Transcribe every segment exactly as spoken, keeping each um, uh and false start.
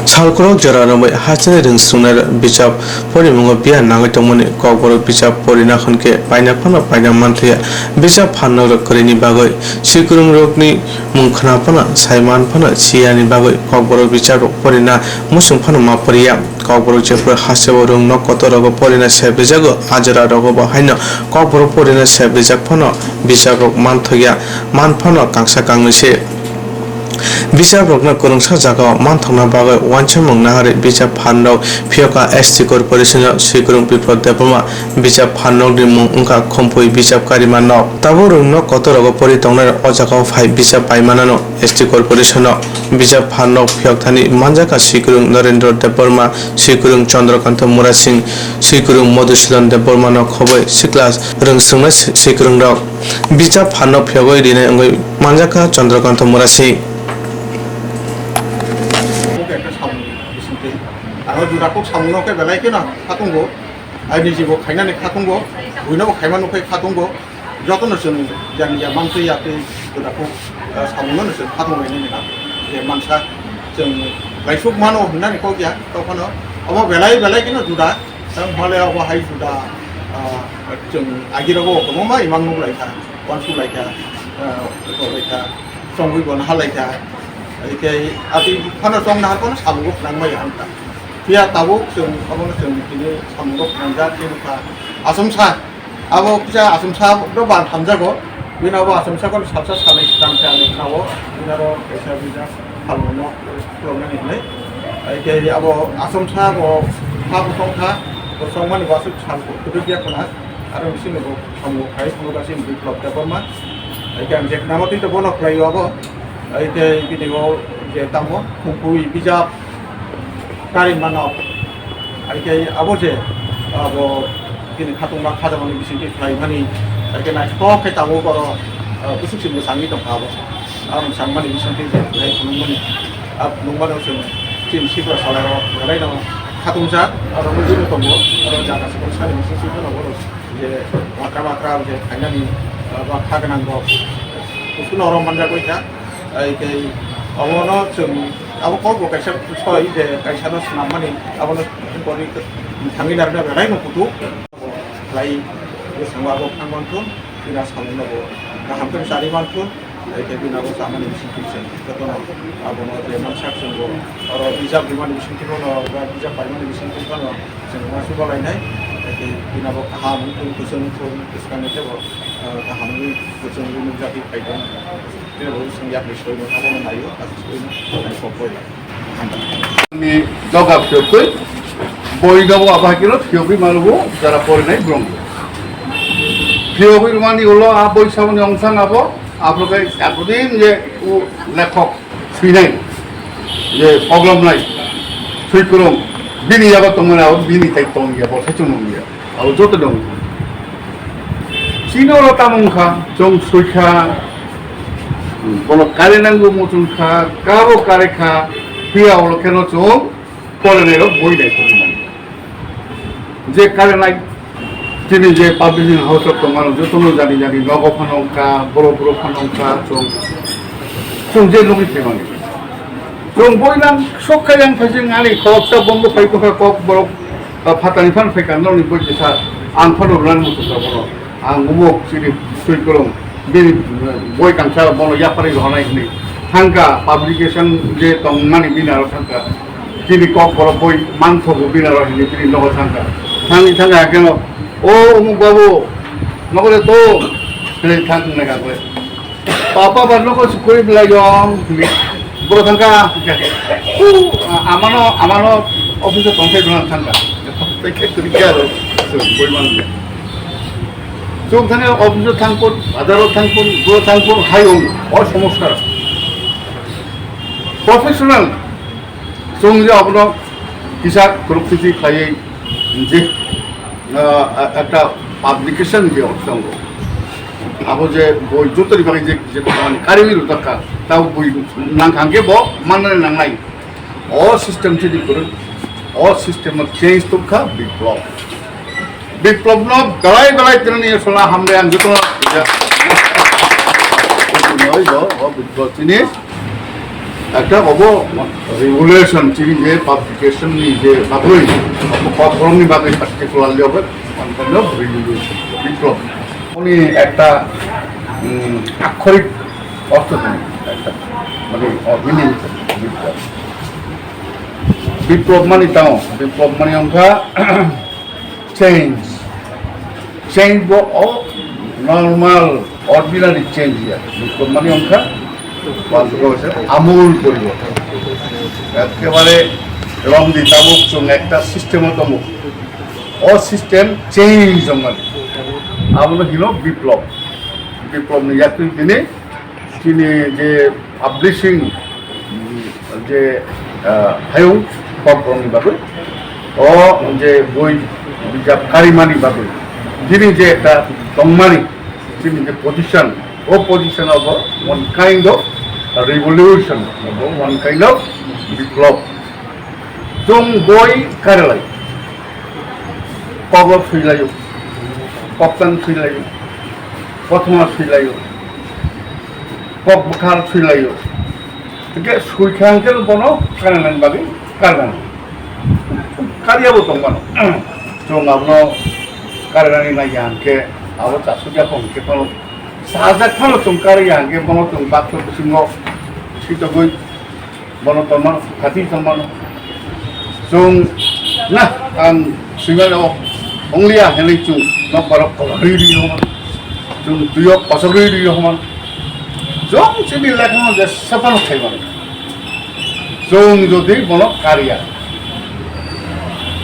Salkhorok jora romwi hasteni rwngswngnai bijap porimungo biya nangwi tongmani Kokborok bijap porina hwnkhe paina phano paina manthoya. Bijap phannokrok kwrwini bagwi swikwrwngrokni mung khna phano sai man phano siyani bagwi Kokborok bijaprok porina muchung phano ma poriya. Kokborok jephru hasteo rwngno kotorogo porina sebrijago, ajra rogo bo haino Kokborok porina sebrijak phano bijaprok manthoya, man phano kangsa kangwi se. Bijaprokno kwrwngsa jagao manthokna bagwi uansukmung naharwi bijap phanrok phiyoka S T Corporation-o swikwrwng Biplop Debbarma. Bijap phanrokni mung wngkha Khumpui bijap karima nok. Tabuk rwngno kotorogo pori tongnai o jagao phai bijap paimanano S T Corporation-o. Bijap phanrok phiyokthani manjakha swikwrwng Narendra Debbarma, swikwrwng Chandrakanta Murasing, swikwrwng Madhusudan Debbarmano khoboi sikla rwngswngnai swikwrwngrok. Bijap phanno phiyogwi rinai wngwi manjakha Chandrakanta Murasing. Aro jura kok samungno khe belai kheno khatungo. Aini jibo khainani khatungo, buino bo khaima nukhe khatungo. Jotono chwng jani ya mangtwi ya twi jura kok, ah, samungno chwng khatung lainani na. Je mansa chwng laisuk mano hwnani kok ya, tokhano obo belai belai kheno juda. Tang hole obo hai juda, ah, chwng agirogo kwbangma imang nuk laikha, uansuk laikha, ah, kok laikha, chongwi bo naha laikha. Ike ati phano chong naha phano samungo khnang maya wngkha. Phiya tabuk chwng obono chwng tini samungo khnangjak khe wngkha. Achomsa, abo kisa achomsa do ban hamjago. Bini abo achomsa kono salsa salnwi swkang khe ang khnao. Bini aro kaisa bijak. Salmano khulumnani hinwi. Ai khe abo achomsa bo ha bosong kha, bosong mani bo aswk sal kwrwk ya khna, aro bisingni bo samung khai phunukha chini Biplop Debbarma. Ai khe ang je khnama twi to bono khlaio abo. Ai khe bini o je tamo Khumpui bijap kari mano. Ai khe abo je abo bini khatungma khajakmani bisingtwi khlaimani, ai khe naithok khe tabuk oro, ah, bwswk se mwchangwi tongkha abo. Ang sangmani bisingtwi je belai phunukmani, ah, phunukmano chwng chini sikla salai rok belaino khatungsa, aro nugwi tongo, aro jaga sikla sani bisingtwi phano borok je makra makra je khainani, ah, ba kha gwnang rok kusuno oro manjagwi kha. Ai tei omono chwng abo kok bo kaisa soi je kaisano swnammani abono boni thangwi narwkna belaino kutuk. Khlai bwskango abo phang manthun, bini samungno bo kaham khe chari manthun, hai khe bini abo chamani bisingtwi chwng jotono abono je mansak chwng bo oro bijap rimani bisingtwi bono ba bijap paimani bisingtwi bono chwng uansuk balainai, hai khe bini abo kaham wngthun, kwchwng wngthun, bwskangni teibo, ah, kaham wngwi kwchwng wngwi nukjakgwi phaikha. Teibo chwng yakni soino abono naio, aswk soino nai kok boila. Ni doga phiyogwi boi dogo abo hakhe no phiyogwi mano bo jara porinai borok. Phiyogwi rwmani ulo a boi samani ongsang abo, abo khe yakudin je u lekhok swinai, je poglomnai, swikwrwng, bini yago tongmani abo bini tai tongya, bo sai chwng nungya. Abo joto dong. Chini oro tamo wngkha, chwng soikha, bono kare nango muchungkha, kabo karekha, phiya oro kheno chwng porinai rok boi nai tongmani. Je karenai, chini je publishing house rok tongmano, jotono jani jani nogo phano wngkha, borok borok phano wngkha, chwng, chwng je nugwi phaimani. Chwng boi nang sok kha yang phaising ani khoroksa bombo phai tongkha kok borok. Ah, phatani phano phaikha norokni boi kisa ang phano rwnani muchungkha bono. Ang omo chini swikwrwng bini, eh, boi kangsa bono yapharwi rohornai hwnwi thangkha, publication je tongmani bini aro thangkha. Chini kok borok boi manthogo bini aro hinwi bini nogo thangkha. Thangwi thangkha hakhe no, "O umuk babu, nogo de to," hinwi thang wngnai kha khe. Papa ba nogo se koi belai yong, bro thangka, ku, amano, amano office o tongthai dona thangka. Tei khe kuri khe aro, so, boi man. Chwng thani office o thangpun, bazar o thangpun, bro thangpun, hai ong, o somoska. Professional, chwng je abono kisa khuruk khisi khlaiwi je, ah, ekta publication je tongo. Abo je boi jotoni bagwi je, je tongmani kariwi rwjakha, tabo boi nangkha hwnkhe bo mannani nangnai. O system chini kwrwi, o system no change tongkha Biplop. Biplop no belai belai tini ni sola hamle ang joto. Oi do, o Biplop tini. Ekta obo revolution tini je publication ni je bagwi, obo kok borok ni bagwi particularly obo, one kind of revolution, Biplop. Oni ekta, mm, akhorik ortho tong, ekta, mane, o, meaning, Biplop. Biplop mani tamo, Biplop mani wngkha change. Change bo o normal, ordinary change ya. Biplop mani wngkha, amul poriborton. Ekkebare romdi tabuk chwng ekta system o tongo. O system change wngmani. Abono hino Biplop. Biplop ni yakni tini chini je publishing, mm, je, ah, hayung kok rokni bagwi, o je boi bijap karimani bagwi, bini je ekta tongmani, chini je position, o position obo one kind of revolution, obo one kind of biplop. Chwng boi karilai, kogo thwilaio, koktan thwilaio, kothoma thwilaio, kok bwkhal thwilaio. Hingke swikhang khe bono karinani bagwi karinani. Kariya bo tong mano. Chwng abono karinani naiya hingke abo chasukya phone hingke phano sajak phano chwng kariya hingke bono chwng baksa bisingo sitogwi bono tongmano, khati tongmano. Chwng, na, ang swimano ongliya hinwi chwng nokbarok kolorwi rwi hwnmano. Chwng twio kochorwi rwi hwnmano. Chwng chini lekhano jesa phano khaimano. Chwng jodi bono kariya.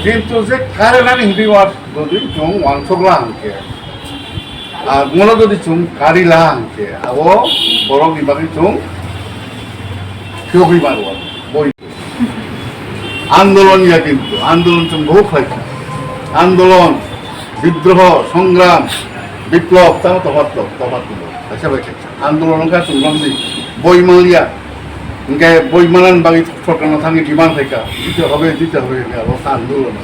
Kintu je karinani hinwi wa jodi chwng wansukla hwnkhe. Ar mono jodi chwng kari la hwnkhe, abo borokni bagwi chwng phiyogwi mano, boi. Andolon ya kintu, andolon chwng bohuk khlaikha. Andolon, bidroho, songram, biplop, tamo tophat to, tophat to, kaisa bai kaisa. Andolon wngkha chwng romni boi manliya, hwnkhe boi manani bagwi sorkarno thangwi demand khlaikha, dite hobe, dite hobe, hwnkhe abo kha andolon.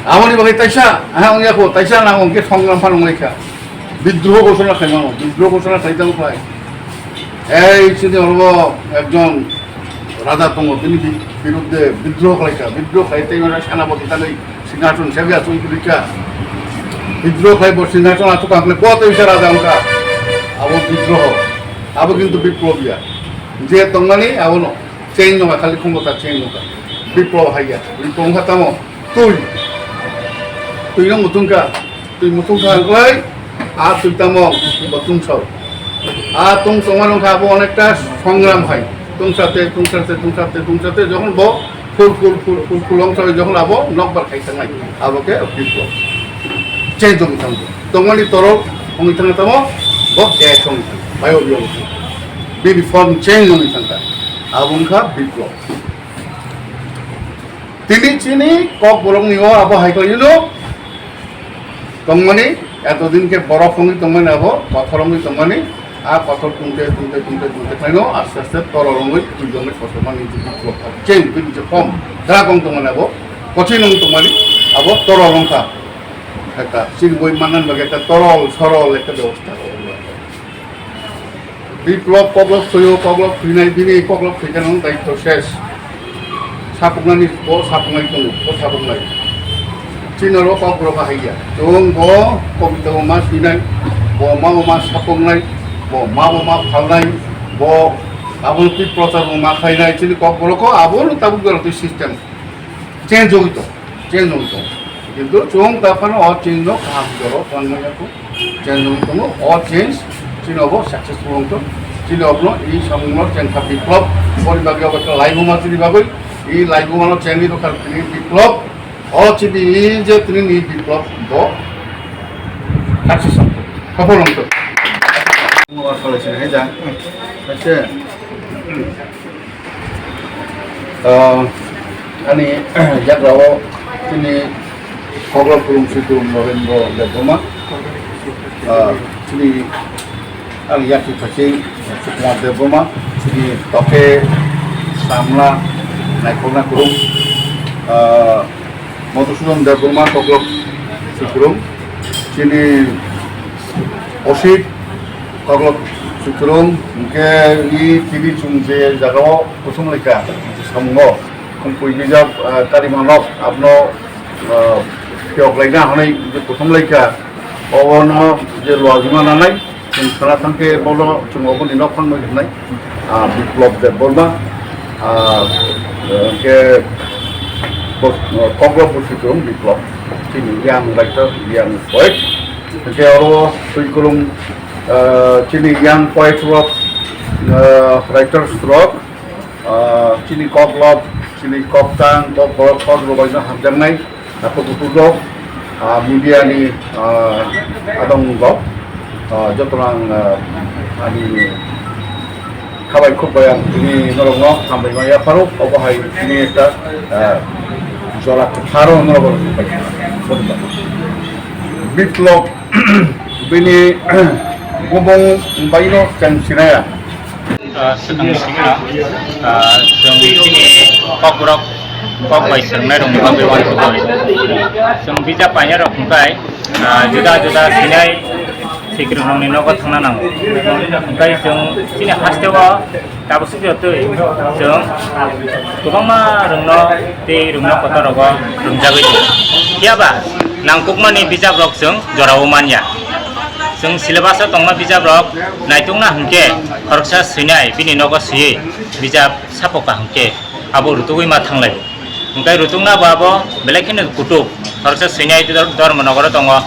Aboni bagwi taisa, aha, wngya kho, taisa nang wngkhe songram phano wnglaikha. Bidroho ghosona khaimano, bidroho ghosona khaitamo khlai. Ei, chini oro ekjon raja tongo, bini bi-, biruddhe bidroho khlaikha. Bidroho khlai tei mane senapati tangwi singhason sebya chwng kwrwikha. Bidroho khlai bo singhason achuk ang khlai bo tei wngkha raja wngkha. Abo bidroho. Abo kintu biplop ya. Je tongmani abono. Change nokha, khali khumota change nokha. Biplop haiya. Biplop wngkha tamo? Twi. Twi no mutung kha. Twi mutung kha wngkhlai. A twi tamo? Bo tungsao. A tung tongma nokha abo onekta songram hai. Tungsate, tungsate, tungsate, tungsate, jokhon bo full, full, full, full, full wngsa jokhon abo nokbar khai tangnai. Abo khe biplop. Change wngwi thango. Tongmani torol wngwi thangna tamo? Bo gas wngwi thango. Bio wngwi thango. Bini form change wngwi thangkha. Abo wngkha biplop. Tini chini kok borokni o abo hai khlai no tongmani, eto din khe borok wngwi tongmani abo, kothor wngwi tongmani, a kothor tungte, tungte, tungte, tungte khlaino aste aste torol wngwi twi wngwi kotormani je biplop change, bini je form, drug wng tongmani abo, kothin wng tongmani abo torol wngkha. Ekta chini boi manna bagwi ekta torol, sorol ekta bebosta. Biplop koklop soyo, koklop thwinai, bini koklop thwikhe nang daityo ses. Sapuknani bo sapuknai tongo, bo sapuknai. Chini oro kok borok kahaiya. Chwng bo kobita bo ma swinai, bo ma bo ma sapuknai, bo ma bo ma phalnai, bo aboni twi prochar bo ma khlainai. Chini kok borok ko abono tabuk jora twi system. Change wngwi tong, change wngwi tong. Kintu chwng ta phano o change no kaham jora tong manya ko. Change wngwi tongo, o change chini obo successful wngtong. Chini obono i samungno chengkha biplop, boni bagwi obo khe laibuma chini bagwi, i laibuma no chengwi rwkha tini biplop, o chini i je tini ni biplop bo success wngtong, safol wngtong. Omo salai sini hai ja, kaise. Ah, ani yagra o chini koklop kwrwng swi kwrwng Norendra Debbarma, ah, chini ani yakti thaching Sukumar Debbarma, chini toke samla naikolna kwrwng, ah, Madhusudan Debbarma koklop Sutrung, chini Osit, Koglok Sutrung, hwnkhe i tini chwng je jagao kuthum laikha, samungo, Khumkui bijap, ah, karimanok, abono, ah, phiyok laina hwnwi je kuthum laikha, obono je luajima nanai, Chwng sana thangkhe bono chwng oboni nok phang nai hwnai, ah, Biplop Debbarma, ah, hwnkhe bos-, ah, Kokborok Bwswitwng Biplop, chini young writer, young poet. Hwnkhe oro twi kwrwng, ah, chini young poet rok, ah, writers rok, ah, chini koklop, chini koktang, kokborok, kokrwbaino hamjaknai. Takhuk bukhuk rok, ah, media ni, ah, adong rok, ah, jotono ang, ah, ani khabai khuk bai ang tini norokno hambai ma yapharo, obo hai tini ekta, ah, jora kwtharo norok bai. Biplop bini bumung baino chang sinaya. Ah, swkang simi no, ah, chwng chini kokborok kok bai swrwngnairokni bagwi uansukwi. Chwng bijap painai rok hwnkhe, ah, juda juda sinai sikirokni nogo thangna nango. Hwnkhe chwng chini hasteo tabuk swkang twi chwng kwbangma rwngno tei rwngno kotor rogo rwngjagwi tongo. Phiya ba nangkukmani bijap rok chwng jorao manya. Chwng syllabus o tongma bijap rok naitukna hwnkhe khoroksa swinai bini nogo swiwi bijap sapoka hwnkhe abo rutugwi ma thanglai. Hwnkhe rutukna bo abo belai kheno kutuk. Khoroksa swinai dor-, Dharmanagar o tongo,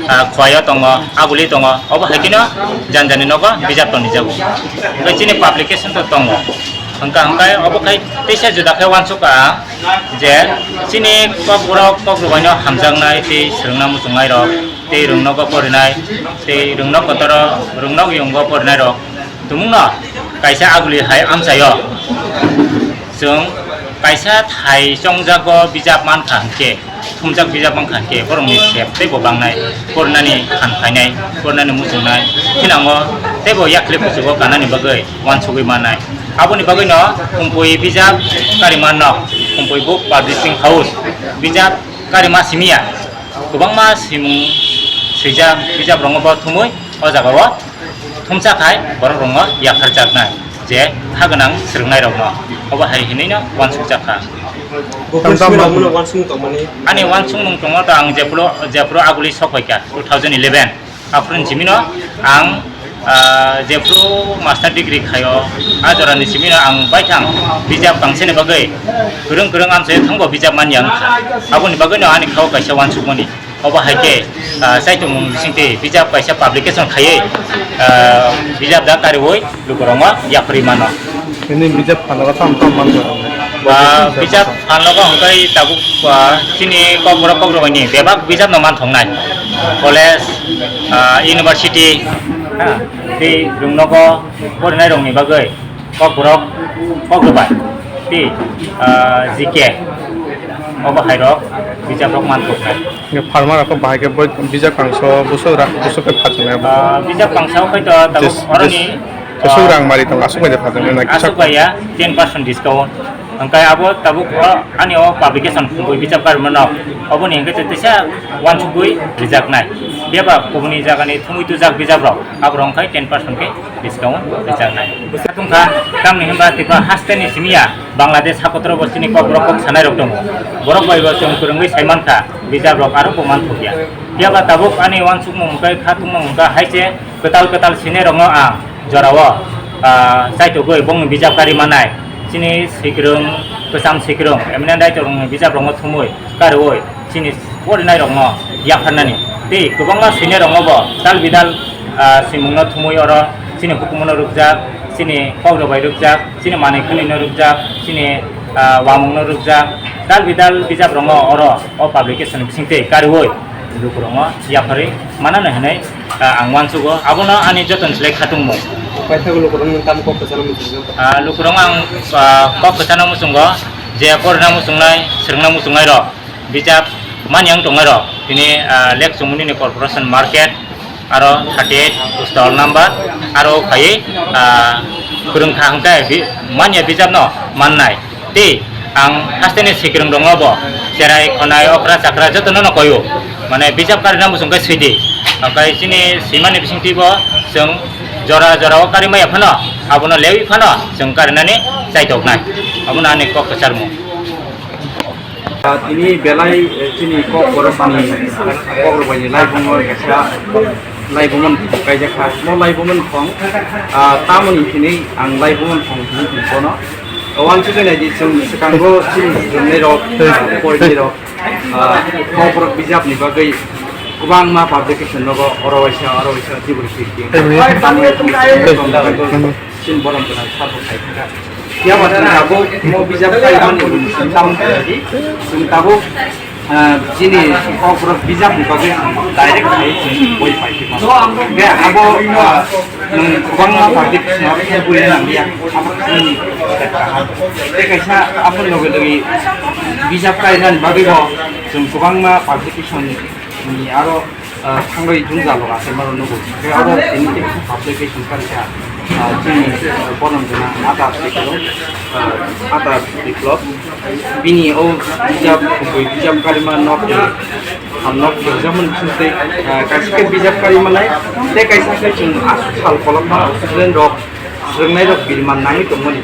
ah, Khowai o tongo, Aguli tongo, obo hai kheno jani jani nogo bijap tonijago. Hwnkhe chini publication to tongo. Hwnkha hwnkhe obo khai teisa juda khe uansukha ang je chini kokborok kokrwbaino hamjaknai tei swrwngna muchungnairok. Tei rwngnogo porinai, tei rwngnok kotoro, rwngnok yungo porinairok tumungno kaisa aguli hai amchaio chwng kaisa thai chongjago bijap mankha hwnkhe, thumjak bijap mankha hwnkhe, borokni sep teibo bangnai, porinani phan phainai, porinani muchungnai, thinango teibo yakle kuchugo kanani bagwi uansugwi mannai. Aboni bagwino Kumpui bijap karima nok, Kumpui Book Publishing House bijap karima simiya. Kwbangma simung swijak, bijap rokno bo thumwi o jaga o thumsa khai borok rokno yapharjaknai je kha gwnang swrwngnairokno obo hai hinwi no uansukjak kha. Bo Tamtam phunsi rok mano. Mano uansukmung tongmani. Ani uansukmung tongma to ang jephuru, jephuru aguli sok paikha two thousand eleven, aphuru ni simi no ang Ah, jephuru master degree khaio, a jorani simi no ang baithang bijap kangsani bagwi kwrwng kwrwng amchai thangbo bijap manya wngkha. Aboni bagwi no ani khao kaisa uansukmani. Obo hai khe, ah, chaitumung bisingtwi bijap kaisa publication khaiwi, ah, bijap da kariui lukurokno yapharwi mano. Nini bijap phalngo tamo tamo manjak? Ba, bijap phalnogo hwnkhe tabuk, ba, chini kokborok kokrwbaini bebak bijapno manthoknai. College, ah, university, ha, tei rwngnogo porinairokni bagwi kokborok kokrwbai tei, ah, G K obo hairok bijaprok manthoknai. Nge pharma rok bahai khe boi bijap kangso bwswk ra-, bwswk khe phajaknai abo. Ah, bijap kangsa o khai to tabuk Jes-, oroni, jes-, bwswk ah, rang mari tongo, aswk bai de phajaknai na kisa aswk bai ya, ten percent discount. Hwnkhe abo tabuk o ani o publication boi bijap karwi mano, oboni hwnkhe tei teisa uansukgwi rijaknai. Phiya ba kubuni jagani thumwi twijak bijap rok, aborok hwnkhe ten percent khe discount rijaknai. Bwsa tongkha, tamni hwnba Tripura hasteni simi ya, Bangladesh hakotoro bo chini kokborok kok sanai rok tongo. Borok bai bo chwng kwrwngwi sai mankha, bijap rok aro bo manthokya. Phiya ba tabuk ani uansukmung hwnkhe kha tongmung hwnkha hai se kwtal kwtal sinai rokno ang jorao, ah, chaitugwi bongni bijap kari manai. Chini swikwrwng, kwcham swikwrwng, M N N Daitorni bijap rokno thumwi kariui chini porinai rokno yapharnani. Tei kwbangma swinai rokno bo tal bidal, ah, swimungno thumwi oro chini hukumono rwkjak, chini kok rwbai rwkjak, chini manwi khwnwino rwkjak, chini, ah, uamungno rwkjak, tal bidal bijap rokno oro o publication bisingtwi kariui lukurokno yapharwi manano hinwi ah, ang uansugo, abono ani joto ni slai khatungmung. Paithago lukurok nwng tamo kok kwchano muchungo? Ah, lukurok ang, ah, kok kwchano muchungo, je porna muchungnai, swrwngna muchungnai rok, bijap mani ang tongnai rok, tini, ah, Lake Chumuni ni Corporation Market, aro thirty eight stall number, aro phaiwi, ah, kwrwngkha hwnkhe bi-, manya bijap no mannai. Tei ang hasteni swikwrwng rokno bo cherai, khonai, okra, chakra jotono no koio. Mane bijap karina muchung khe swidi. Okai chini swimani bisingtwi bo chwng jora jora o kari maya phano, abono lewi phano chwng karinani chaitoknai. Abono ani kok kwcharmung. Ah, tini belai, eh, chini kok borok bani, kok rok bani laibungo kaisa laibungo kaijak kha. Mo laibungo khong, ah, tamoni hini ang laibungo khong hini bono. Wan chukui nai di chwng swkango chini chwngni rok, ah, poini rok. Ah, kok borok bijapni bagwi kwbangma publication nogo oro waisa, oro waisa, tibur kirti. Chini borom gwnang sabo khai thangkha. Phiya ba chwng tabuk mo bijap kaimani ulo chwng tamo khlai di. Chwng tabuk, ah, chini kok borok bijapni bagwi direct khai chwng boi pai di. Ge abo, ah, nwng kwbangma publication abo khe buina nang liya. Abo chini kaham. Tei kaisa abo loge loge bijap kainani bagwi bo chwng kwbangma publication ni aro, ah, thangrwi jwngjalo achaima rok nugo. Tei aro tini tei publication kaisa, ah, chini, ah, borom gwnang Ata Biplop, ah, Ata Biplop. Bini o bijap, kubui bijap karima nok ni, ah, nok ni jamani bisingtwi, ah, kaisa khe bijap karima nai, tei kaisa khe chwng aswk sal kolokma student rok, swrwngnairok biriman nangwi tongmani.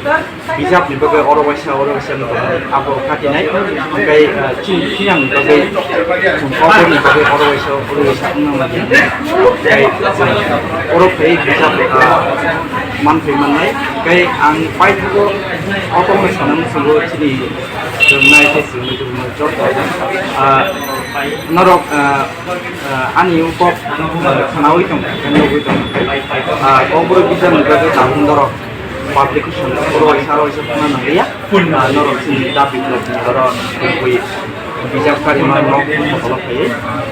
Bijapni bagwi oro waisa, oro waisa wngwi tongmani. Abo khatinai, tei, ah, chini phiyangni bagwi, chwng koborni bagwi oro waisa, oro waisa wngna nangya. Tei, ah, oro phai bijap, ah, manthai mannai. Tei ang paithago o kokno sana muchungo chini swrwngnai tei swrwngnairokno joto, ah, norok, ah, Ah, ani o kok, ah, khwnaui tong kha, nugui tong kha. Ah, kokborok bijapni bagwi tabuk norok publication oro waisa, oro waisa khna nangliya. Ah, norok chini dabi block ni oro tongwi bijap karima nok motolo phaiwi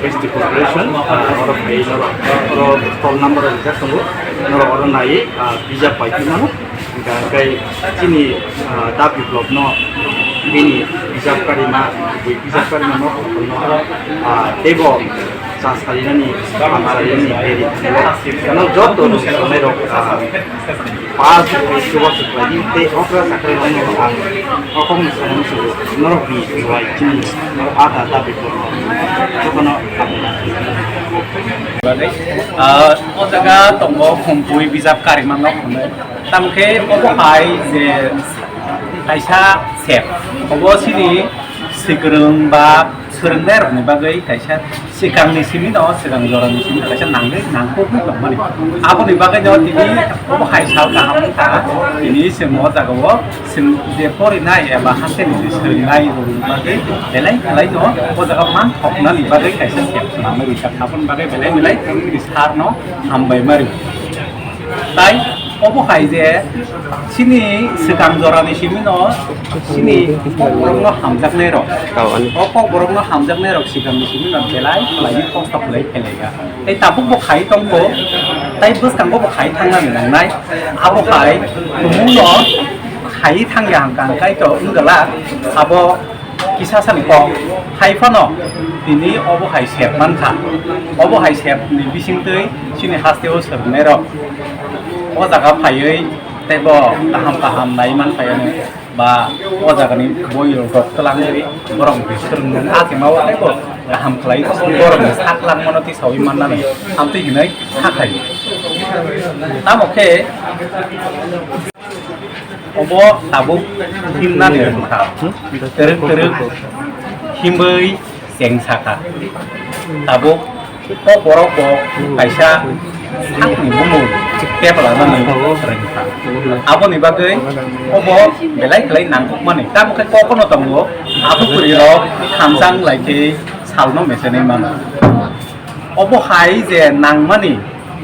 S T corporation, ah, oro phaiwi norok oro stall number rijak tongo. Norok oro naiwi, ah, bijap pai phai mano. Hingkha hingkhai chini, ah, dabi block no bini bijap karima, bui bijap karima no, no, ah, teibo cha sarinani, ham sarinani beri thangwi no joto rwngthoknai rok, ah, pass chubachu khlaidi tei okra chakra rokno ang kokno sanani sugo norok ni chubai chini norok ada dabi block no jotono hamna. Ah, o jaga tongo Humpui bijap karima no hwnwi. Tamo khe obo hai je kaisa sep, obo chini swrwng ba swrwngnairokni bagwi kaisa swkangni simi no, swkang jorani simi kaisa nangwi nangkukwi tongmani. Aboni bagwi no tini obo hai sal kaham wngkha, tini chwng o jagao chwng je porinai eba hasteni je swrwngnairokni bagwi belai belai no o jaga manthoknani bagwi kaisa sep swnamwi rijak, aboni bagwi belai belai tini sarno hambai ma rw. Tai obo hai je chini swkang jorani simi no chini kokborok no hamjaknai rok. Tao ani. O kokborok no hamjaknai rok swkang ni simi no belai khlai kok tok lai khelai ya. Tai tabuk bo khai tong kho, tai bwskango bo khai thang nani nang nai. Abo hai tumung no khai thang ya hang kang kai to wng gala abo kisa sani kok hai phano tini obo hai sep man kha. Obo hai sep ni bising twi chini haste o swrwngnairok o jaga phaiwi teibo kaham kaham nai man phai ano ba o jaga ni boi rok twlang ri borok ni swrwngmung a khe ma o teibo kaham khlai borok ni sak lang mano tei sawi man nani hamtwi hinwi kha khai. Tamo khe obo tabuk himnani wngkha. Twrwk twrwk himwi cheng sakha. Tabuk o borok bo kaisa sakni bumung tepla nani rwngkha. Aboni bagwi obo belai khlai nangkukmani. Tamo khe kokno tongo, abo kwrwi rok khamjang lai khe salno mechenwi mano. Obo hai je nangmani,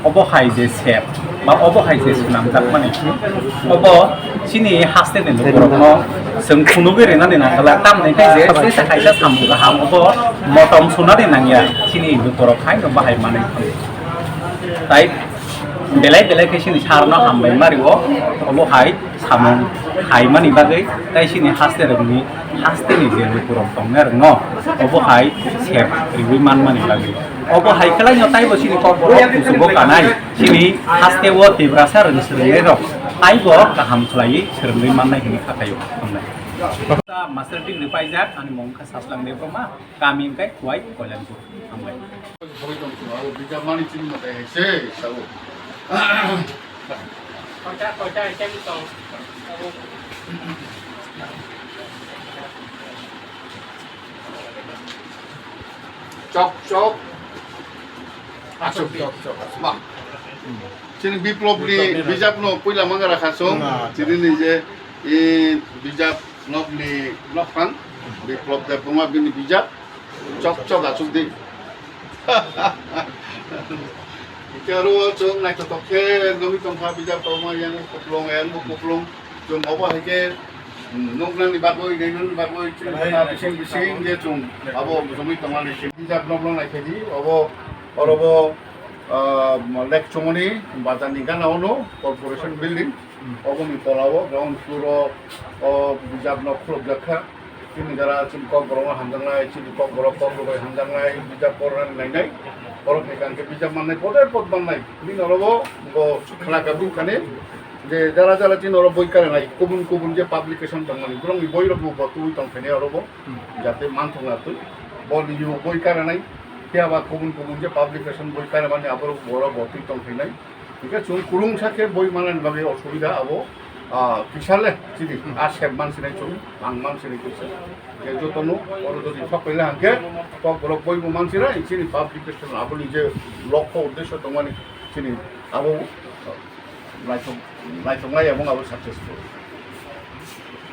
obo hai je sep, ba obo hai je swnamjakmani, obo chini haste ni lukurokno chwng phunugwi rinani nangkha, tamni khe je jesa kaisa samung kaham obo motom sunani nangya, chini lukurok haino bahai manwi thangwi. Tai belai belai khe chini sarno hambai ma rio, obo hai samung khaimani bagwi, tai chini haste rokni, haste ni je lukurok tongnai rokno obo hai sep riwi manmani bagwi. Obo hai khlaino taibo chini kokborok kuchugo kanai, chini haste o Tiprasa rwng swrwngnairok taibo kaham khlaiwi swrwngwi mannai hwnwi kha khaio tongnai. Master degree paijak, ani mung kha Saslang Debbarma, kami wngkha Khowai, Kalyanpur. Sawi tong chwng abo bijap mani chini mwtai hai se sawi. Chok chok. Achuk chok chok. Ba. Chini Biplop ni bijap no puila manga rakha chwng. Chini ni je, e, bijap nok ni nok phang. Biplop Debbarma bini bijap. Chok chok achuk di. Hwnkhe aro chwng naithothok khe nugwi tongkha, bijap tongma yang kuplung, yang bo kuplung. Chwng obo hai khe, hmm, nuknani bagwi, nainani bagwi, chini bising bising je chwng abo chwngwi tongmani. Bijap nok nang naikhe di, obo, orobo, ah, Lake Chomoni bazar ni gana ono, corporation building. Oboni tola o ground floor o, o bijap nok khulukjak kha. Chini jara chini Kokborok no hamjaknai, chini Kokborok Kokborok bai hamjaknai, bijap pornani nainai. Borok ni kangkhe bijap mannai, pote pot mannai. Bini oro bo, bo khlaka bini thani je jara jara chini oro boi karanai, kubun kubun je publication tongmani, borok ni boi rok bo bo twi tongkhainai oro bo, jate manthokna twi. Bo ni bo boi karanai, phiya ba kubun kubun je publication boi karamani aborok borok bo twi tongkhainai. Hingke chwng kwrwngsa khe boi manani bagwi osubida abo, ah, kisa le chini, hmm, a sep mansinai chwng, ang mansinai kisa. Hingke jotono oro jodi thok paila hingke, kok borok boi bo mansinai, chini publication aboni je lokho uddesho tongmani chini abo, ah, naithok, naithoknai abo abo successful.